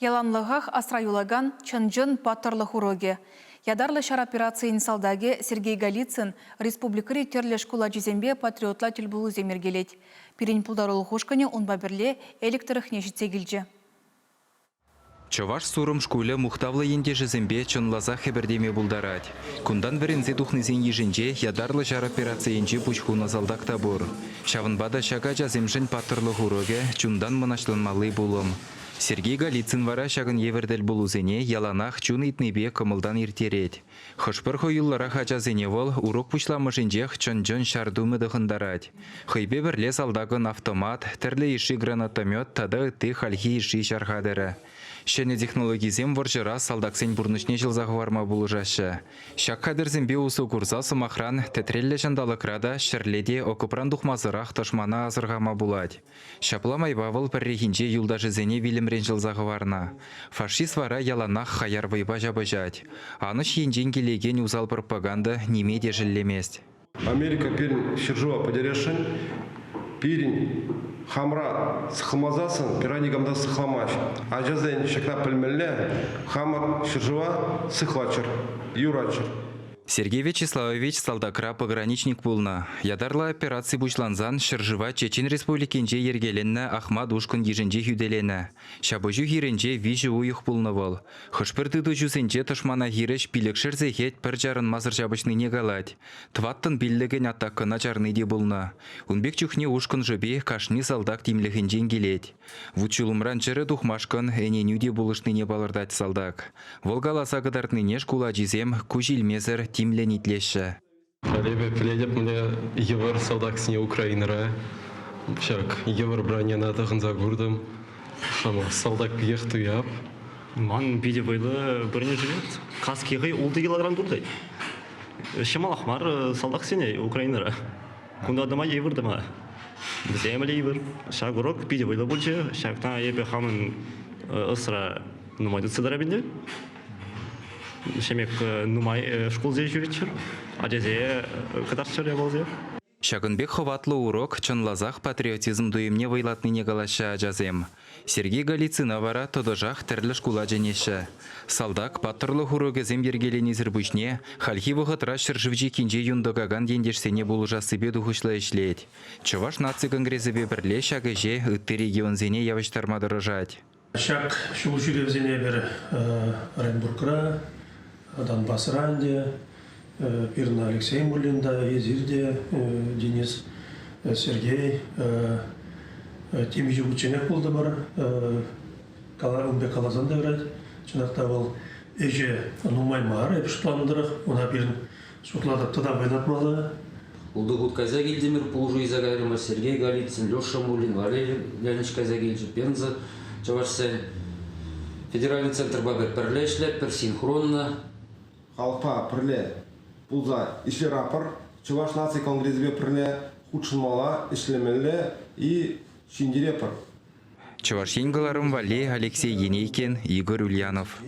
Яланлӑхах асра юлакан чӑн-чӑн паттӑрлӑх урокӗ. Ятарлӑ ҫар операцийӗн салтакӗ Сергей Голицын республикӑри тӗрлӗ шкул ачисемпе патриотла тӗлпулусем йӗркелет. Пирӗн пултарулӑх ушкӑнӗ унпа пӗрле Элӗк тӑрӑхне ҫитсе килчӗ. Чӑваш Сурӑм шкулӗ мухтавлӑ ентешӗсемпе чӑнласах хӗпӗртеме пултарать. Кунтан вӗренсе тухнисен йышӗнче ятарлӑ ҫар операцийӗнче пуҫ хунӑ салтак та пур. Ҫавӑнпа та ҫак ачасемшӗн паттӑрлӑх урокӗ чунтан мӑнаҫланмалли пулӑм. Сергей Голицын вара ҫакӑн евӗр тӗлпулусене яланах чун ыйтнипе кӑмӑлтан ирттерет. Хӑш-пӗр хӑюллӑрах ачасене вӑл урок пуҫламӑшӗнчех чӑн-чӑн ҫар тумӗ тӑхӑнтарать. Хӑйпе пӗрле салтакӑн автомат, тӗрлӗ йышши гранатомет тата ытти хальхи йышши ҫар хатӗрӗ. Ҫӗнӗ технологисем вӑрҫӑра салтаксен пурнӑҫне ҫӑлса хӑварма пулӑшаҫҫӗ. Ҫак хатӗрсемпе усӑ курса, сӑмахран, тӗтреллӗ ҫанталӑкра та, ҫӗрле те окопран тухмасӑрах тӑшмана асӑрхама пулать. Ҫапла майпа вӑл пӗррехинче юлташӗсене вилӗмрен ҫӑлса хӑварнӑ. Фашист вара яланах хаяр вӑйпа ҫапӑҫать. Анӑҫ енчен килекен усал пропаганда ниме те шеллемест. Америка пирӗн ҫӗршыва пӗтересшӗн. Пирӗн хамӑра сыхламасассӑн пире никам та сыхламасть. Ачасен ҫакна пӗлмелле, хамӑр ҫӗршыва сыхлаччӑр, юратчӑр. Сергей Вячеславович салтакра пограничник пулнӑ. Ятарлӑ операци пуҫлансан ҫӗршыва Чечен Республикинче йӗркеленнӗ Ахмат ушкӑн йышӗнче хӳтӗленӗ. Ҫапӑҫу хирӗнче виҫӗ уйӑх пулнӑ вӑл. Хӑш-пӗр тытӑҫусенче тӑшмана хирӗҫ пилӗкшер сехет пӗр чарӑнмасӑр ҫапӑҫнине калать. Тӑваттӑн-пиллӗкӗн атакӑна чарни те пулнӑ. Ун пек чухне ушкӑн шӑпи кашни салтак тимлӗхӗнчен килет. Вут-ҫулӑмран чӗрӗ тухмашкӑн ӗненӳ те пулӑшнине палӑртать салтак. Вӑл каласа кӑтартнине шкул ачисем куҫ илмесӗр тимлӗн итлеҫҫӗ. Эпӗ пӗлетӗп, мӗнле йывӑр салтаксене Украинӑра ҫак йывӑр броняна тӑхӑнса куртӑм. Хама салтак пекех туяп. Ман питӗ вӑйлӑ бронежилет. Каски хӑй ултӑ килограмм туртать. Ҫӑмӑлах мар салтаксене Украинӑра. Кунта тӑма йывӑр тӑма. Вӗсем йывӑр. Ҫак урок питӗ вӑйлӑ пулчӗ. Ҫакна эпӗ хамӑн ӑсра нумай тытса тӑрап ӗнтӗ. Ҫемек нумай шкулсем ҫӳреччӗр, ачасене кӑтартчӑр япаласем. Ҫакӑн пек хӑватлӑ урок чӑнласах патриотизм туйӑмне вӑйлатнине калаҫҫӗ ачасем. Сергей Голицына вара тӑтӑшах тӗрлӗ шкула чӗнеҫҫӗ. Салтак паттӑрлӑх урокӗсем йӗркеленисӗр пуҫне хальхи вӑхӑтра ҫӗршыв чиккинче юн тӑкакан ентешсене пулӑшассипе тухӑҫлӑ ӗҫлет. Чӑваш наци конгресӗпе пӗрле ҫак ӗҫе ытти регионсене явӑҫтарма тӑрӑшать. Ҫак ҫул ҫӳревсене эпир Оренбургра, Донбасра ӗнтӗ, пирӗн Алексей Муллин та, эсир те, Денис, Сергей темиҫе хутченех пултӑмӑр. Ун пек каласан та юрать. Чӑнах та вӑл ӗҫӗ нумай мар, эп шутланӑ тӑрӑх. Ӑна пирӗн шутлатӑп тата вӑйлатмалла. Ултӑ хут кайса килтӗмӗр, пулӑшу илсе кайрӑмӑр. Сергей Голицын, Леша Муллин, Валерий Леонидович кайса килчӗ, Пенза чӑвашсен. Федеральный центрпа пӗрле ӗҫлетпӗр, синхронно. Халӑхпа пӗрле пулса ӗҫлерапӑр. Чӑваш наци конгресӗпе пӗрле хутшӑнмалла, ӗҫлемелле и ҫӗнтерепӗр. Чӑваш Ен кӑларӑм валли Алексей Енейкин, Игорь Ульянов.